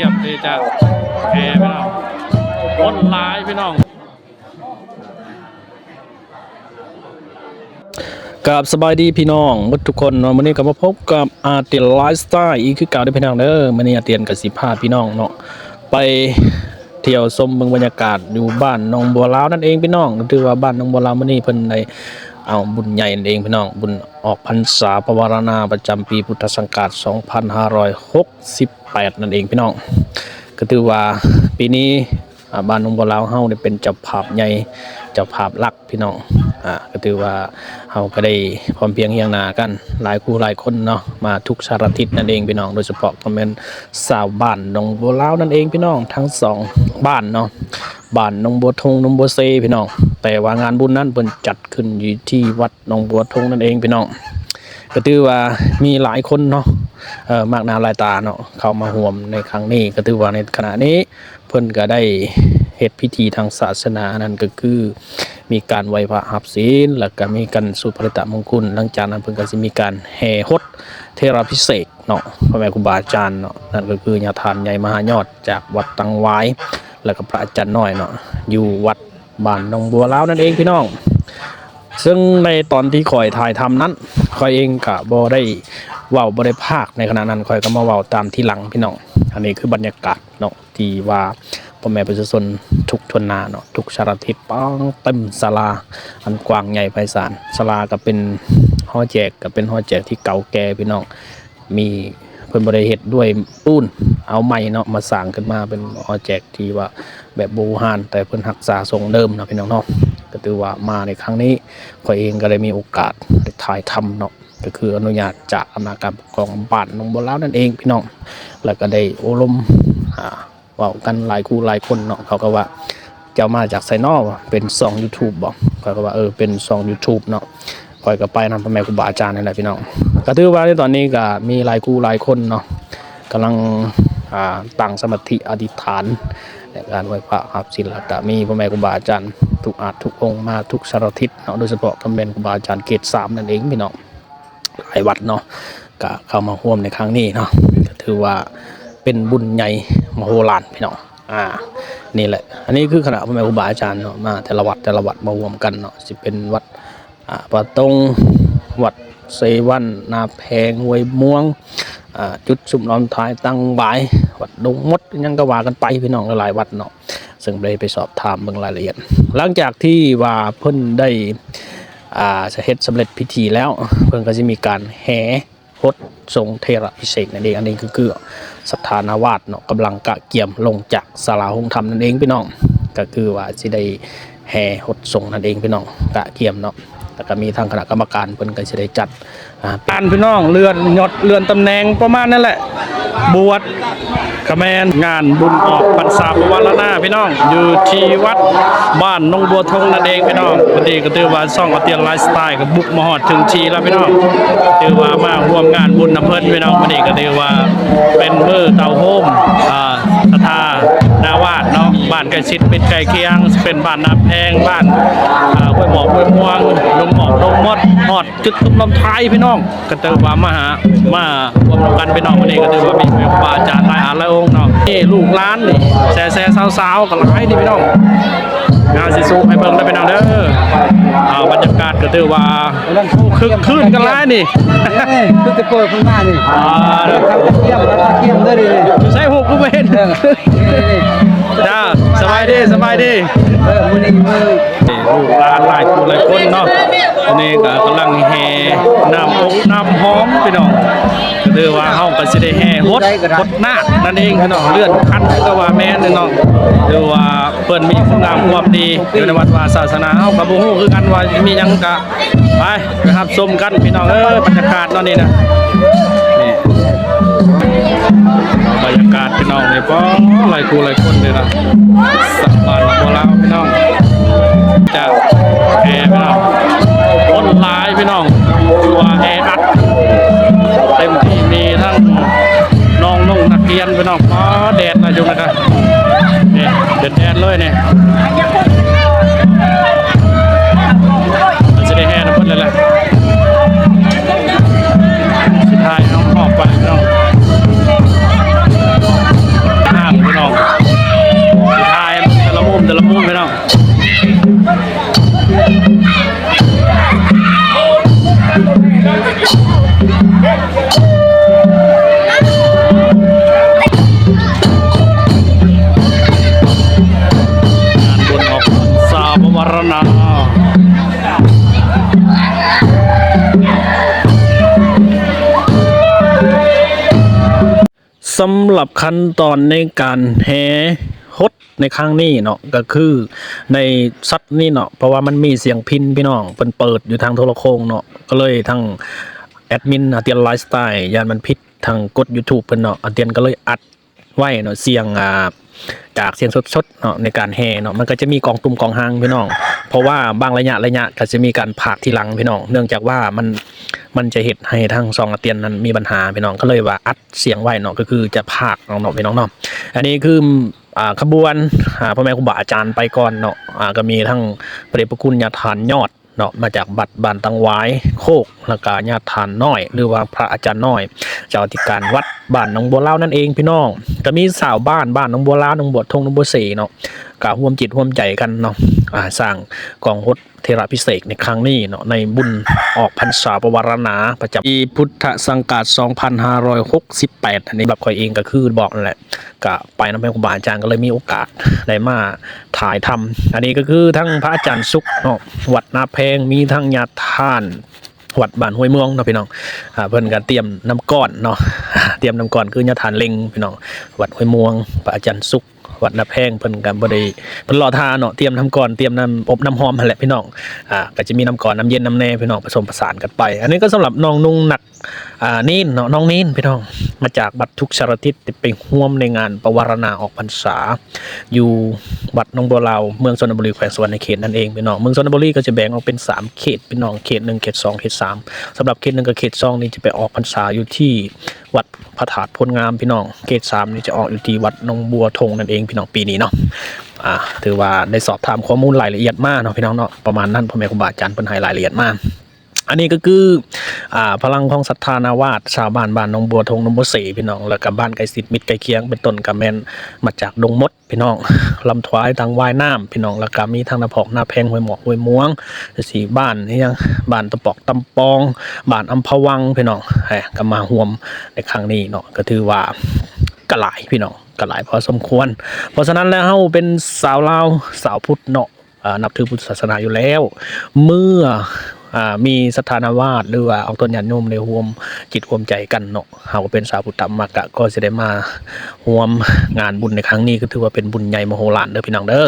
ຽມທີ່ຈະແຫ່ພີ່ນ້ອງ ຄົນຫຼາຍພີ່ນ້ອງ. ກາບສະບາຍດີພີ່ນ້ອງໝົດທຸກຄົນເນາະ, ມື້ນີ້ກໍມາພົບກັບອາຕຽນໄລຟ໌ສະໄຕລ໌ອີກຄືເກົ່າເດີພີ່ນ້ອງເດີ. ມື້ນີ້ອາຕຽນກໍຊິພາພີ່ນ້ອງເນາະ ໄປທ່ຽວຊົມເບິ່ງບັນຍາກາດຢູ່ບ້ານໜອງບົວລາວນັ້ນເອງພີ່ນ້ອງ. ຖືວ່າບ້ານໜອງບົວລາວມື້ນີ້ເພິ່ນໄດ້ເອົາບຸນໃຫຍ່ນັ້ນເອງພີ່ນ້ອງ, ບຸນອອກພັນສາປະວາລະນາປະຈຳປີພຸດທະສັງກາດສອງພັນຫ້າຮ້ອຍຫົກສິບແປດນັ້ນເອງພີ່ນ້ອງ. ກໍຖືວ່າປີນີ້ ອາ ບ້ານໜອງບົວລາວເຮົາໄດ້ເປັນເຈົ້າພາບໃຫຍ່ ເຈົ້າພາບຫຼັກພີ່ນ້ອງ. ອາ ກໍຖືວ່າເຮົາກໍໄດ້ພ້ອມພຽງຮຽງໜ້າກັນຫຼາຍຄູ່ຫຼາຍຄົນເນາະ, ມາທຸກສາລະທິດນັ້ນເອງພີ່ນ້ອງ, ໂດຍສະເພາະກໍແມ່ນຊາວບ້ານໜອງບົວລາວນັ້ນເອງພີ່ນ້ອງ, ທັງສອງບ້ານເນາະ, ບ້ານໜອງບົວທົງ ໜອງບົວເຊພີ່ນ້ອງ. ແຕ່ວ່າງານບຸນນັ້ນເພິ່ນຈັດຂຶ້ນຢູ່ທີ່ວັດໜອງບົວທົງນັ້ນເອງພີ່ນ້ອງ. ກໍຖືວ່າມີຫຼາຍຄົນເນາະ ເອີ ມາກໜ້າຫຼາຍຕາເນາະ ເຂົ້າມາຮ່ວມໃນຄັ້ງນີ້. ກໍຖືວ່າໃນຂະນະນີ້ ເພິ່ນກໍໄດ້ເຮັດພິທີທາງສາສະໜາ ນັ້ນກໍຄືມີການໄຫວ້ພະຮັບສິນ ແລ້ວກໍມີການສູດປະລິດຕະມົງຄຸນ. ຫຼັງຈາກນັ້ນເພິ່ນກໍຊິມີການແຫ່ຫົດເທລາພິເສກເນາະ ພໍ່ແມ່ຄູບາອາຈານເນາະ, ນັ້ນກໍຄືຍາທ່ານໃຫຍ່ມະຫາຍອດຈາກວັດຕັງຫວາຍ ແລ້ວກໍພະອາຈານນ້ອຍເນາະ ຢູ່ວັດບ້ານໜອງບົວລາວນັ້ນເອງພີ່ນ້ອງ. ເຊິ່ງໃນຕອນທີ່ຂ້ອຍຖ່າຍທຳນັ້ນ ຂ້ອຍເອງກໍບໍ່ໄດ້ເວົ້າ ບໍ່ໄດ້ພາກໃນຂະນະນັ້ນ, ຂ້ອຍກໍມາເວົ້າຕາມທີຫຼັງພີ່ນ້ອງ. ອັນນີ້ຄືບັນຍາກາດເນາະ ທີ່ວ່າພໍ່ແມ່ປະຊາຊົນທຸກທົ່ວໜ້າເນາະ ທຸກສາລະທິດ ປາງເຕັມສາລາອັນກວ້າງໃຫຍ່ໄພສານ. ສາລາກໍເປັນຫໍແຈກ ກໍເປັນຫໍແຈກທີ່ເກົ່າແກ່ພີ່ນ້ອງ, ມີ ເພິ່ນບໍ່ໄດ້ເຮັດດ້ວຍປູນ ເອົາໄມ້ເນາະ ມາສ້າງຂຶ້ນມາເປັນຫໍແຈກທີ່ວ່າແບບບູຮານ, ແຕ່ເພິ່ນຮັກສາຊົງເດີມເນາະພີ່ນ້ອງເນາະ. ກໍຖືວ່າມາໃນຄັ້ງນີ້ ຂ້ອຍເອງກໍໄດ້ມີໂອກາດໄດ້ຖ່າຍທຳເນາະ, ກໍຄືອະນຸຍາດຈາກອຳນາດການປົກຄອງບ້ານໜອງບົວລາວນັ້ນເອງພີ່ນ້ອງ, ແລ້ວກໍໄດ້ໂອ້ລົມ ອາ ເວົ້າກັນຫຼາຍຄູ່ຫຼາຍຄົນເນາະ. ເຂົາກໍວ່າ ເຈົ້າມາຈາກໃສນໍ? ວ່າເປັນຊ່ອງຢູທູບບໍ? ຂ້ອຍກໍວ່າ ເອີ ເປັນຊ່ອງຢູທູບເນາະ, ຂ້ອຍກໍໄປນຳພໍ່ແມ່ຄູບາອາຈານນີ້ແຫຼະພີ່ນ້ອງ. ກໍຖືວ່າໃນຕອນນີ້ກໍມີຫຼາຍຄູ່ຫຼາຍຄົນເນາະ ກຳລັງ ອາ ຕັ້ງສະມາທິອະທິຖານໃນການໄຫວ້ພະຮັບສິນ, ແລ້ວກໍມີພໍ່ແມ່ຄູບາອາຈານທຸກອາດທຸກອົງມາທຸກສາລະທິດເນາະ, ໂດຍສະເພາະກໍແມ່ນຄູບາອາຈານເຂດສາມນັ້ນເອງພີ່ນ້ອງ. ຫຼາຍວັດເນາະ ກະເຂົ້າມາຮ່ວມໃນຄັ້ງນີ້ເນາະ, ກະຖືວ່າເປັນບຸນໃຫຍ່ມະໂຫລານພີ່ນ້ອງ. ອາ ນີ້ແຫຼະ ອັນນີ້ຄືຄະນະພໍ່ແມ່ຄູບາອາຈານເນາະ ມາແຕ່ລະວັດ ແຕ່ລະວັດມາຮ່ວມກັນເນາະ, ຊິເປັນວັດ ອາ ປ່າຕົງ, ວັດເຊວັນ, ນາແພງ, ຫ້ວຍມ່ວງ, ອາ ຈຸດຊຸມລ້ອມທ້າຍ, ຕັງຫວາຍ, ວັດດົງມົດ ຫຍັງກໍວ່າກັນໄປພີ່ນ້ອງ, ຫຼາຍໆວັດເນາະ. ເຊິ່ງໄດ້ໄປສອບຖາມເບິ່ງລາຍລະອຽດ. ຫຼັງຈາກທີ່ວ່າເພິ່ນໄດ້ ອ່າ ເຮັດສຳເລັດພິທີແລ້ວ ເພິ່ນກໍຊິມີການແຫ່ຫົດສົງເທລະພິເສກນັ້ນເອງ. ອັນນີ້ກໍຄືສັດທານາວາດເນາະ ກຳລັງກະກຽມລົງຈາກສາລາໂຮງທຳນັ້ນເອງພີ່ນ້ອງ, ກໍຄືວ່າຊິໄດ້ແຫ່ຫົດສົງນັ້ນເອງພີ່ນ້ອງ, ກະກຽມເນາະ. ແລ້ວກໍມີທາງຄະນະກຳມະການເພິ່ນກໍຊິໄດ້ຈັດ ອ່າ ການພີ່ນ້ອງ ເລື່ອນຍດເລື່ອນຕຳແໜ່ງປະມານນັ້ນແຫຼະ. ບວດກະແມ່ນງານບຸນອອກພັນສາປະວາລະນາພີ່ນ້ອງ ຢູ່ທີ່ວັດບ້ານໜອງບົວທົງນັ້ນເອງພີ່ນ້ອງ. ວັນນີ້ກໍຖືວ່າຊ່ອງອາຕຽນໄລຟ໌ສະໄຕລ໌ກໍບຸກມາຮອດເຖິງທີ່ແລ້ວພີ່ນ້ອງ, ຖືວ່າມາຮ່ວມງານບຸນນຳເພິ່ນພີ່ນ້ອງ. ວັນນີ້ກໍຖືວ່າເປັນມື້ເຕົ້າໂຮມ ອ່າ ສັດທານາວາດເນາະ, ບ້ານໃກ້ຊິດມິດໃກ້ຄຽງ ເປັນບ້ານນາແພງ, ບ້ານ ອ່າ ຫ້ວຍໝອກ ຫ້ວຍມ່ວງ, ດົງໝອກ ດົງມົດ, ຮອດ ຈຸດຊຸມລວມທ້າຍພີ່ນ້ອງ ກໍຖືວ່າມາຫາ ມາຮ່ວມນຳກັນພີ່ນ້ອງ. ມື້ນີ້ກໍຖືວ່າມີແມ່ຄູບາອາຈານຫຼາຍອັນຫຼາຍອົງເນາະ, ນີ້ລູກຫຼານນີ້ ແຊໆ ສາວໆ ກໍຫຼາຍນີ້ພີ່ນ້ອງ. ເຮົາຊິຊູມໃຫ້ເບິ່ງເດີພີ່ນ້ອງເດີ. ອ່າ ບັນຍາກາດກໍຖືວ່າຄຶກຄື້ນກັນຫຼາຍນີ້. ເອີຍ ຄືແຕ່ເປີດເພິ່ນມານີ້ ອ່າ ຕຽມ ຕຽມເດີນີ້. ຢູ່ໃສ ຮູບຄືບໍ່ເຫັນ? ເອີ ນີ້ ນີ້ ຈ້າ ສະບາຍດີ ສະບາຍດີ. ເອີ ມື້ນີ້ມື້ ນີ້ ລູກຫຼານຫຼາຍຜູ້ຫຼາຍຄົນເນາະ, ອັນນີ້ກໍກຳລັງແຫ່ນ້ຳອົບນ້ຳຫອມພີ່ນ້ອງ. ກໍຖືວ່າເຮົາກໍຊິໄດ້ແຫ່ຫົດ ຫົດນາກນັ້ນເອງພີ່ນ້ອງ, ເລື່ອນຄັນກໍວ່າແມ່ນເນາະ. ຖືວ່າເພິ່ນມີຄຸນງາມຄວາມດີຢູ່ໃນວັດວາສາສະໜາ, ເຮົາກໍບໍ່ຮູ້ຄືກັນວ່າມີຫຍັງ. ກະໄປ ໄປຮັບຊົມກັນພີ່ນ້ອງເອີຍ. ບັນຍາກາດເນາະນີ້ນະ ນີ້ ບັນຍາກາດພີ່ນ້ອງນີ້ ປາ ຫຼາຍຄູ່ຫຼາຍຄົນເລີຍນະ. ສະບາຍດີບໍ່ລາວພີ່ນ້ອງ ຈາກແອພີ່ນ້ອງ, ຄົນຫຼາຍພີ່ນ້ອງ ຖືວ່າແອອັດເຕັມທີ່. ມີທັງນ້ອງໆ ນັກຮຽນພີ່ນ້ອງ, ປາ ແດດນະຢູ່ນະກະ ນີ້ ແດດໆ ເລີຍນີ້. ມັນຊິໄດ້ແຫ່ນຳເພິ່ນແລ້ວແຫຼະ ຊິຖ່າຍເອົາອອກໄປພີ່ນ້ອງ. ຫ ສຳລັບຂັ້ນຕອນໃນການແຫ່ຫົດໃນຄັ້ງນີ້ເນາະ ກໍຄືໃນຊັອດນີ້ເນາະ ເພາະວ່າມັນມີສຽງພິນ ພີ່ນ້ອງ ເພິ່ນເປີດຢູ່ທາງໂທລະໂຄ່ງເນາະ ກໍເລີຍທາງແອດມິນອາຕຽນໄລຟ໌ສະໄຕລ໌ ຢ້ານມັນຜິດທາງກົດຢູທູບເພິ່ນເນາະ ອາຕຽນກໍເລີຍອັດໄວ້ເນາະ ສຽງ ອ່າ ຈາກສຽງສົດໆເນາະ ໃນການແຫ່ເນາະ ມັນກໍຈະມີກອງຕຸ່ມກອງຮາງ ພີ່ນ້ອງ ເພາະວ່າບາງໄລຍະໄລຍະກໍຈະມີການພາກທີຫຼັງ ພີ່ນ້ອງ ເນື່ອງຈາກວ່າມັນ ມັນຈະເຮັດໃຫ້ທາງຊ່ອງອາຕຽນນັ້ນມີບັນຫາ ພີ່ນ້ອງ ກໍເລີຍວ່າອັດສຽງໄວ້ເນາະ ກໍຄືຈະພາກເອົາເນາະ ພີ່ນ້ອງເນາະ ອັນນີ້ຄື ອ່າ ຂະບວນ ອ່າ ພໍ່ແມ່ຄູບາອາຈານໄປກ່ອນເນາະ ອ່າ ກໍມີທັງພະເດດພະຄຸນຍາທ່ານຍອດເນາະ ມາຈາກວັດບ້ານຕັງຫວາຍໂຄກ ແລ້ວກໍຍາທ່ານນ້ອຍ ຫຼືວ່າພະອາຈານນ້ອຍ ເຈົ້າອະທິການວັດບ້ານໜອງບົວລາວນັ້ນເອງ ພີ່ນ້ອງ ກໍມີຊາວບ້ານບ້ານໜອງບົວລາວ ໜອງບົວທົ່ງ ໜອງບົວເສເນາະ ກໍຮ່ວມຈິດຮ່ວມໃຈກັນເນາະ ອ່າ ສ້າງກອງຫົດ ເຖລະພິເສກໃນຄັ້ງນີ້ເນາະ ໃນບຸນອອກພັນສາປະວາລະນາ ປະຈຳປີພຸດທະສັງກາດສອງພັນຫ້າຮ້ອຍຫົກສິບແປດ ອັນນີ້ສຳລັບຂ້ອຍເອງກໍຄືບອກນັ້ນແຫຼະ ກະໄປນຳແມ່ຄູບາອາຈານ ກໍເລີຍມີໂອກາດໄດ້ມາຖ່າຍທຳ ອັນນີ້ກໍຄືທັງພະອາຈານສຸກເນາະ ວັດນາແພງ ມີທັງຍາທ່ານວັດບ້ານຫ້ວຍມ່ວງເນາະ ພີ່ນ້ອງ ອ່າ ເພິ່ນກໍຕຽມນ້ຳກ້ອນເນາະ ຕຽມນ້ຳກ້ອນຄືຍາທ່ານເລັງ ພີ່ນ້ອງ ວັດຫ້ວຍມ່ວງ ພະອາຈານສຸກ ວັດນາແພງ ເພິ່ນກໍບໍ່ໄດ້ ເພິ່ນລໍຖ້າເນາະ ຕຽມນ້ຳກ້ອນ ຕຽມນ້ຳອົບນ້ຳຫອມຫັ້ນແຫຼະ ພີ່ນ້ອງ ອ່າ ກໍຈະມີນ້ຳກ້ອນ ນ້ຳເຢັນນຳແດ່ ພີ່ນ້ອງ ປະສົມປະສານກັນໄປ ອັນນີ້ກໍສຳລັບນ້ອງນຸ່ງນັກ ອ່າ ເນນເນາະ ນ້ອງເນນ ພີ່ນ້ອງ ມາຈາກວັດທຸກສາລະທິດ ໄປຮ່ວມໃນງານປະວາລະນາອອກພັນສາ ຢູ່ວັດໜອງບົວລາວ ເມືອງຊົນນະບູລີ ແຂວງສະຫວັນນະເຂດນັ້ນເອງ ພີ່ນ້ອງ ເມືອງຊົນນະບູລີກໍຈະແບ່ງອອກເປັນສາມເຂດ ພີ່ນ້ອງ ເຂດໜຶ່ງ ເຂດສອງ ເຂດສາມ ສຳລັບເຂດໜຶ່ງກັບເຂດສອງນີ້ຈະໄປອອກພັນສາຢູ່ທີ່ ວັດພະທາດໂພນງາມ ພີ່ນ້ອງ ເຂດສາມນີ້ຈະອອກຢູ່ທີ່ວັດໜອງບົວທົ່ງນັ້ນເອງ ພີ່ນ້ອງ ປີນີ້ເນາະ ອ່າ ຖືວ່າໄດ້ສອບຖາມຂໍ້ມູນລາຍລະອຽດມາເນາະ ພີ່ນ້ອງເນາະ ປະມານນັ້ນ ພໍ່ແມ່ຄູບາອາຈານເພິ່ນໃຫ້ລາຍລະອຽດມາ ອັນນີ້ກໍຄື ອ່າ ພະລັງຂອງສັດທານາວາດ ຊາວບ້ານບ້ານໜອງບົວທົ່ງ ໜອງບົວເສ ພີ່ນ້ອງ ແລ້ວກໍບ້ານໃກ້ຊິດມິດໃກ້ຄຽງ ເປັນຕົ້ນກໍແມ່ນມາຈາກດົງມົດ ພີ່ນ້ອງ ລຳທວາຍ ຕັງຫວາຍນ້ຳ ພີ່ນ້ອງ ແລ້ວກໍມີທັງນາພອກ ນາແພງ ຫ້ວຍໝອກ ຫ້ວຍມ່ວງ ຊິບ້ານອີ່ຫຍັງ ບ້ານຕະປອກ ຕຳປອງ ບ້ານອຳພະວັງ ພີ່ນ້ອງ ເອີ ກໍມາຮ່ວມໃນຄັ້ງນີ້ເນາະ ກໍຖືວ່າກໍຫຼາຍ ພີ່ນ້ອງ ກໍຫຼາຍພໍສົມຄວນ ເພາະສະນັ້ນແລ້ວ ເຮົາເປັນຊາວລາວ ຊາວພຸດເນາະ ເອີ ນັບຖືພຸດທະສາສະໜາຢູ່ແລ້ວ ເມື່ອ ອ່າ ມີສັດທານາວາດ ຫຼືວ່າອອກຕົນຍາດໂຍມໄດ້ຮ່ວມຈິດຮ່ວມໃຈກັນເນາະ ເຮົາເປັນຊາວພຸດທະມາກະ ກໍຊິໄດ້ມາຮ່ວມງານບຸນໃນຄັ້ງນີ້ ກໍຖືວ່າເປັນບຸນໃຫຍ່ມະໂຫລານເດີ ພີ່ນ້ອງເດີ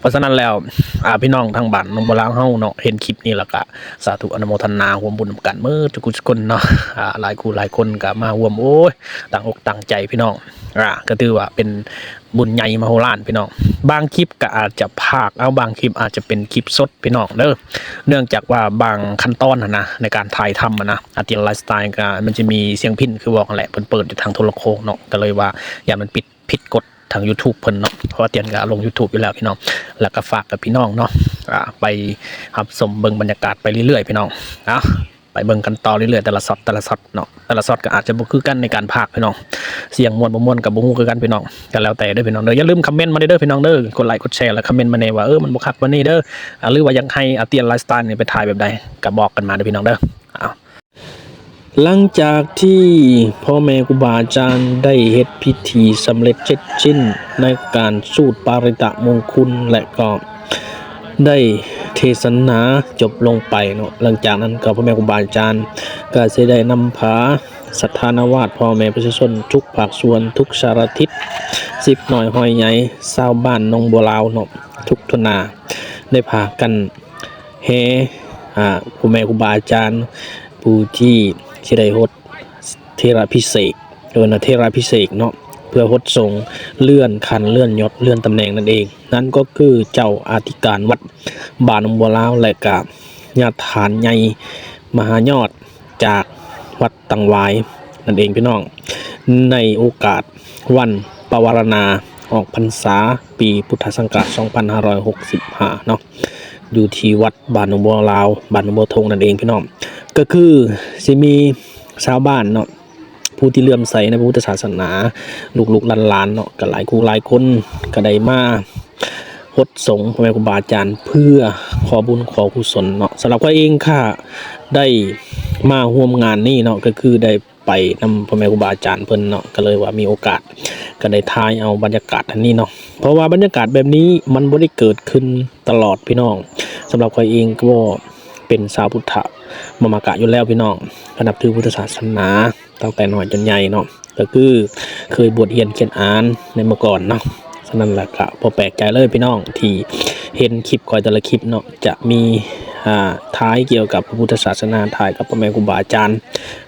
ເພາະສະນັ້ນແລ້ວ ອ່າ ພີ່ນ້ອງທາງບ້ານໜອງບົວລາວເຮົາເນາະ ເຫັນຄລິບນີ້ແລ້ວກະ ສາທຸອະນຸໂມທະນາຮ່ວມບຸນນຳກັນເໝິດທຸກຜູ້ທຸກຄົນເນາະ ອ່າ ຫຼາຍຄູ່ຫຼາຍຄົນກໍມາຮ່ວມ ໂອ້ຍ ຕັ້ງອົກຕັ້ງໃຈ ພີ່ນ້ອງ ອ່າ ກໍຖືວ່າເປັນບຸນໃຫຍ່ມະໂຫລານ ພີ່ນ້ອງ ບາງຄລິບກໍອາດຈະພາກເອົາ ບາງຄລິບອາດຈະເປັນຄລິບສົດ ພີ່ນ້ອງເດີ ເນື່ອງຈາກວ່າບາງຂັ້ນຕອນຫັ້ນນະ ໃນການຖ່າຍທຳຫັ້ນນະ ອາຕຽນໄລຟ໌ສະໄຕລ໌ກໍມັນຈະມີສຽງພິນ ຄືບອກຫັ້ນແຫຼະ ເພິ່ນເປີດຢູ່ທາງໂທລະໂຄ່ງເນາະ ກໍເລີຍວ່າຢ້ານມັນປິດ ຜິດກົດທາງຢູທູບເພິ່ນເນາະ ເພາະວ່າອາຕຽນກໍລົງຢູທູບຢູ່ແລ້ວ ພີ່ນ້ອງ ແລ້ວກໍຝາກກັບພີ່ນ້ອງເນາະ ອ່າ ໄປຮັບຊົມເບິ່ງບັນຍາກາດໄປເລື້ອຍໆ ພີ່ນ້ອງ ເອົາ ໄປເບິ່ງກັນຕໍ່ເລື້ອຍໆ ແຕ່ລະຊັອດ ແຕ່ລະຊັອດເນາະ ແຕ່ລະຊັອດກໍອາດຈະບໍ່ຄືກັນໃນການພາກ ພີ່ນ້ອງ ສຽງມ່ວນບໍ່ມ່ວນກໍບໍ່ຮູ້ຄືກັນ ພີ່ນ້ອງ ກໍແລ້ວແຕ່ເດີ ພີ່ນ້ອງເດີ ຢ່າລືມຄອມເມັນມາແດ່ເດີ ພີ່ນ້ອງເດີ ກົດໄລກົດແຊ ແລະ ຄອມເມັນມາແດ່ວ່າ ເອີ ມັນບໍ່ຄັກປານນີ້ເດີ ອ່າ ຫຼືວ່າຢາກໃຫ້ອາຕຽນໄລຟ໌ສະໄຕລ໌ນີ້ໄປຖ່າຍແບບໃດ ກໍບອກກັນມາເດີ ພີ່ນ້ອງເດີ ເອົາ ຫຼັງຈາກທີ່ພໍ່ແມ່ຄູບາອາຈານໄດ້ເຮັດພິທີສຳເລັດເສັດສິ້ນໃນການສູດປາລິຕະມຸງຄຸນ ແລະ ກໍໄດ້ເທສະໜາຈົບລົງໄປເນາະ, ຫຼັງຈາກນັ້ນກໍພໍ່ແມ່ຄູບາອາຈານກໍຊິໄດ້ນຳພາສັດທານະວາດ ພໍ່ແມ່ປະຊາຊົນທຸກພາກສ່ວນ ທຸກສາລະທິດ ສິບນ້ອຍຮ້ອຍໃຫຍ່ ຊາວບ້ານໜອງບົວລາວເນາະ ທຸກທົ່ວໜ້າ ໄດ້ພາກັນ ແຫ່ ອ່າ ພໍ່ແມ່ຄູບາອາຈານ ຜູ້ທີ່ຊິໄດ້ຫົດເຖລະພິເສກ ເອີ້ນວ່າເຖລະພິເສກເນາະ ເພື່ອຫົດສົງ ເລື່ອນຂັ້ນ ເລື່ອນຍົດ ເລື່ອນຕຳແໜ່ງນັ້ນເອງ, ນັ້ນກໍຄືເຈົ້າອະທິການວັດບ້ານໜອງບົວລາວ ແລະ ກະຍາທ່ານໃຫຍ່ມະຫາຍອດ ຈາກວັດຕັງຫວາຍນັ້ນເອງ ພີ່ນ້ອງ, ໃນໂອກາດວັນປະວາລະນາອອກພັນສາ ປີພຸດທະສັງກະຣາດສອງພັນຫ້າຮ້ອຍຫົກສິບຫ້າເນາະ ຢູ່ທີ່ວັດບ້ານໜອງບົວລາວ ບ້ານໜອງບົວທົ່ງນັ້ນເອງ ພີ່ນ້ອງ, ກໍຄືຊິມີຊາວບ້ານເນາະ ຜູ້ທີ່ເຫຼື້ອມໃສໃນພະພຸດທະສາສະໜາ ລູກໆຫຼານໆເນາະ ກໍຫຼາຍຄູ່ຫຼາຍຄົນ ກໍໄດ້ມາຫົດສົງພໍ່ແມ່ຄູບາອາຈານ ເພື່ອຂໍບຸນຂໍກຸສົນເນາະ. ສຳລັບຂ້ອຍເອງ ຂ້າໄດ້ມາຮ່ວມງານນີ້ເນາະ ກໍຄືໄດ້ ໄປນຳພໍ່ແມ່ຄູບາອາຈານເພິ່ນເນາະ ກໍເລີຍວ່າມີໂອກາດ ກໍໄດ້ຖ່າຍເອົາບັນຍາກາດອັນນີ້ເນາະ ເພາະວ່າບັນຍາກາດແບບນີ້ມັນບໍ່ໄດ້ເກີດຂຶ້ນຕະຫຼອດ ພີ່ນ້ອງ. ສຳລັບຂ້ອຍເອງກໍເປັນຊາວພຸດທະມາມະກະຢູ່ແລ້ວ ພີ່ນ້ອງ, ກໍນັບຖືພຸດທະສາສະໜາຕັ້ງແຕ່ນ້ອຍຈົນໃຫຍ່ເນາະ, ກໍຄືເຄີຍບວດຮຽນຂຽນອ່ານໃນເມື່ອກ່ອນເນາະ. ສະນັ້ນລະກະບໍ່ແປກໃຈເລີຍພີ່ນ້ອງ ທີ່ເຫັນຄລິບຂ້ອຍແຕ່ລະຄລິບເນາະ ຈະມີ ອ່າ ຖ່າຍກ່ຽວກັບພະພຸດທະສາສະໜາ, ຖ່າຍກັບພໍ່ແມ່ຄູບາອາຈານ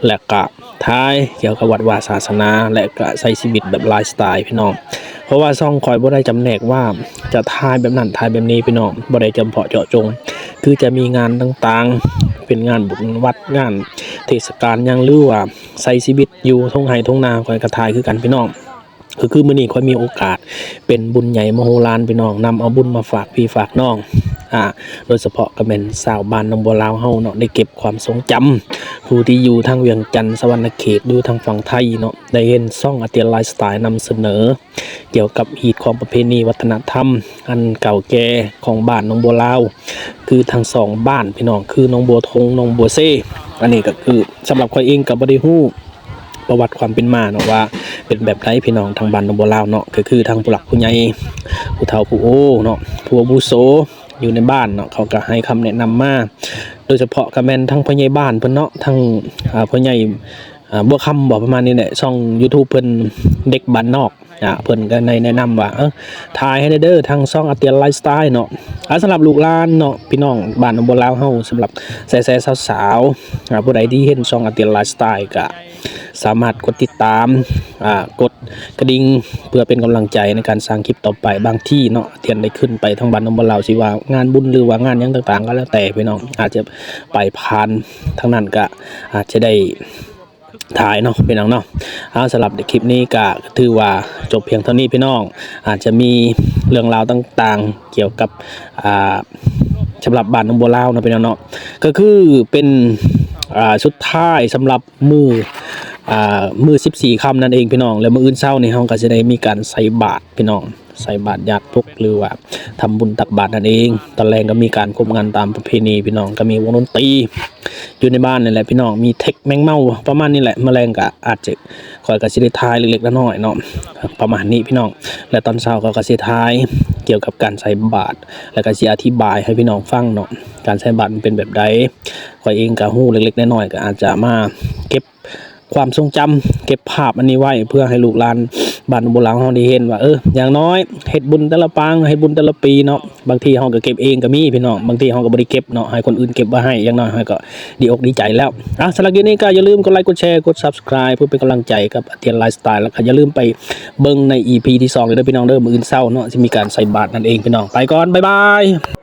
ແລະກະ ຖ່າຍກ່ຽວກັບວັດວາສາສະໜາ ແລະກະໃຊ້ຊີວິດແບບໄລຟ໌ສະໄຕລ໌ພີ່ນ້ອງ. ເພາະວ່າຊ່ອງຂ້ອຍບໍ່ໄດ້ຈຳແນກວ່າຈະຖ່າຍແບບນັ້ນຖ່າຍແບບນີ້ພີ່ນ້ອງ, ບໍ່ໄດ້ຈຳເພາະເຈາະຈົງ. ຄືຈະມີງານຕ່າງໆ ເປັນງານບຸນວັດ ງານເທດສະການຫຍັງ ຫຼືວ່າໃຊ້ຊີວິດຢູ່ທົ່ງໄຮ່ທົ່ງນາ ຂ້ອຍກໍຖ່າຍຄືກັນພີ່ນ້ອງ. ກໍຄືມື້ນີ້ຂ້ອຍມີໂອກາດເປັນບຸນໃຫຍ່ມະໂຫລານພີ່ນ້ອງ, ນຳເອົາບຸນມາຝາກພີ່ຝາກນ້ອງ ອາ ໂດຍສະເພາະກໍແມ່ນຊາວບ້ານໜອງບົວລາວເຮົາເນາະ ໄດ້ເກັບຄວາມຊົງຈຳ ຜູ້ທີ່ຢູ່ທາງວຽງຈັນ ສະຫວັນນະເຂດ ຢູ່ທາງຝັ່ງໄທເນາະ ໄດ້ເຫັນຊ່ອງອາຕຽນໄລຟ໌ສະໄຕລ໌ນຳສະເໜີ ກ່ຽວກັບຮີດຄອງປະເພນີວັດທະນະທຳອັນເກົ່າແກ່ຂອງບ້ານໜອງບົວລາວ ຄືທັງສອງບ້ານພີ່ນ້ອງ ຄືໜອງບົວທົງ ໜອງບົວເຊ. ອັນນີ້ກໍຄືສຳລັບຂ້ອຍເອງກໍບໍ່ໄດ້ຮູ້ປະຫວັດຄວາມເປັນມາເນາະ ວ່າເປັນແບບໃດພີ່ນ້ອງ ທາງບ້ານໜອງບົວລາວເນາະ. ກໍຄືທາງຜູ້ຫຼັກຜູ້ໃຫຍ່ ຜູ້ເຖົ້າຜູ້ໂອເນາະ ຜູ້ອາວຸໂສຢູ່ໃນບ້ານເນາະ ເຂົາກໍໃຫ້ຄຳແນະນຳມາ ໂດຍສະເພາະກໍແມ່ນທາງຜູ້ໃຫຍ່ບ້ານເພິ່ນເນາະ ທາງ ອ່າ ຜູ້ໃຫຍ່ ອ່າ ບົວຄຳບໍ ປະມານນີ້ແຫຼະ ຊ່ອງຢູທູບເພິ່ນເດັກບ້ານນອກ ອ່າ ເພິ່ນກໍໄດ້ແນະນຳວ່າ ເອີ ຖ່າຍໃຫ້ແດ່ເດີ ທາງຊ່ອງອາຕຽນໄລຟ໌ສະໄຕລ໌ເນາະ. ອ່າ ສຳລັບລູກຫຼານເນາະ ພີ່ນ້ອງບ້ານໜອງບົວລາວເຮົາ ສຳລັບແຊໆສາວໆ ອ່າ ຜູ້ໃດທີ່ເຫັນຊ່ອງອາຕຽນໄລຟ໌ສະໄຕລ໌ ກໍສາມາດກົດຕິດຕາມ ອ່າ ກົດກະດິ່ງ ເພື່ອເປັນກຳລັງໃຈໃນການສ້າງຄລິບຕໍ່ໄປ. ບາງທີເນາະ ອາຕຽນໄດ້ຂຶ້ນໄປທາງບ້ານໜອງບົວລາວ ຊິວ່າງານບຸນ ຫຼືວ່າງານຫຍັງຕ່າງໆ ກໍແລ້ວແຕ່ພີ່ນ້ອງ ອາດຈະໄປຜ່ານທາງນັ້ນ ກໍອາດຈະໄດ້ ຖ່າຍເນາະພີ່ນ້ອງເນາະ. ເອົາ ສຳລັບຄລິບນີ້ກໍຖືວ່າຈົບພຽງເທົ່ານີ້ພີ່ນ້ອງ. ອາດຈະມີເລື່ອງລາວຕ່າງໆກ່ຽວກັບ ອ່າ ສຳລັບບ້ານໜອງບົວລາວເນາະພີ່ນ້ອງເນາະ ກໍຄືເປັນ ອ່າ ສຸດທ້າຍສຳລັບມື້ ອ່າ ມື້ສິບສີ່ຄ່ຳນັ້ນເອງພີ່ນ້ອງ. ແລ້ວມື້ອື່ນເຊົ້ານີ້ເຮົາກໍຊິໄດ້ມີການໃສ່ບາດພີ່ນ້ອງ ໃສ່ບາດຢາດພົກ ຫຼືວ່າທຳບຸນຕັກບາດນັ້ນເອງ. ຕອນແລງກໍມີການຄົບງັນຕາມປະເພນີພີ່ນ້ອງ ກໍມີວົງດົນຕີຢູ່ໃນບ້ານນີ້ແຫຼະພີ່ນ້ອງ ມີເທັກແມງເມົາປະມານນີ້ແຫຼະ. ມື້ແລງກໍອາດຈະ ຂ້ອຍກໍຊິໄດ້ຖ່າຍເລັກໆນ້ອຍໆເນາະ ປະມານນີ້ພີ່ນ້ອງ. ແລະຕອນເຊົ້າຂ້ອຍກໍຊິຖ່າຍກ່ຽວກັບການໃສ່ບາດ ແລ້ວກໍຊິອະທິບາຍໃຫ້ພີ່ນ້ອງຟັງເນາະ ການໃສ່ບາດມັນເປັນແບບໃດ. ຂ້ອຍເອງກໍຮູ້ເລັກໆນ້ອຍໆ ກໍອາດຈະມາເກັບ ຄວາມຊົງຈຳ ເກັບພາບອັນນີ້ໄວ້ ເພື່ອໃຫ້ລູກຫຼານບ້ານໜອງບົວລາວເຮົາໄດ້ເຫັນວ່າ ເອີ ຢ່າງໜ້ອຍເຮັດບຸນແຕ່ລະປາງ ເຮັດບຸນແຕ່ລະປີເນາະ ບາງທີເຮົາກໍເກັບເອງກໍມີພີ່ນ້ອງ ບາງທີເຮົາກໍບໍ່ໄດ້ເກັບເນາະ ໃຫ້ຄົນອື່ນເກັບໄວ້ໃຫ້. ຢ່າງໜ້ອຍເຮົາກໍດີອົກດີໃຈແລ້ວ. ອ່ະ ສຳລັບຄລິບນີ້ກໍຢ່າລືມກົດໄລ ກົດແຊ ກົດ Subscribe ເພື່ອເປັນກຳລັງໃຈກັບອາຕຽນໄລຟ໌ສະໄຕລ໌ ແລ້ວກໍຢ່າລືມໄປເບິ່ງໃນ ອີ ພີ ທີສອງເດີພີ່ນ້ອງເດີ ມື້ອື່ນເຊົ້າເນາະ ຊິມີການໃສ່ບາດນັ້ນເອງພີ່ນ້ອງ. ໄປກ່ອນ ບາຍບາຍ.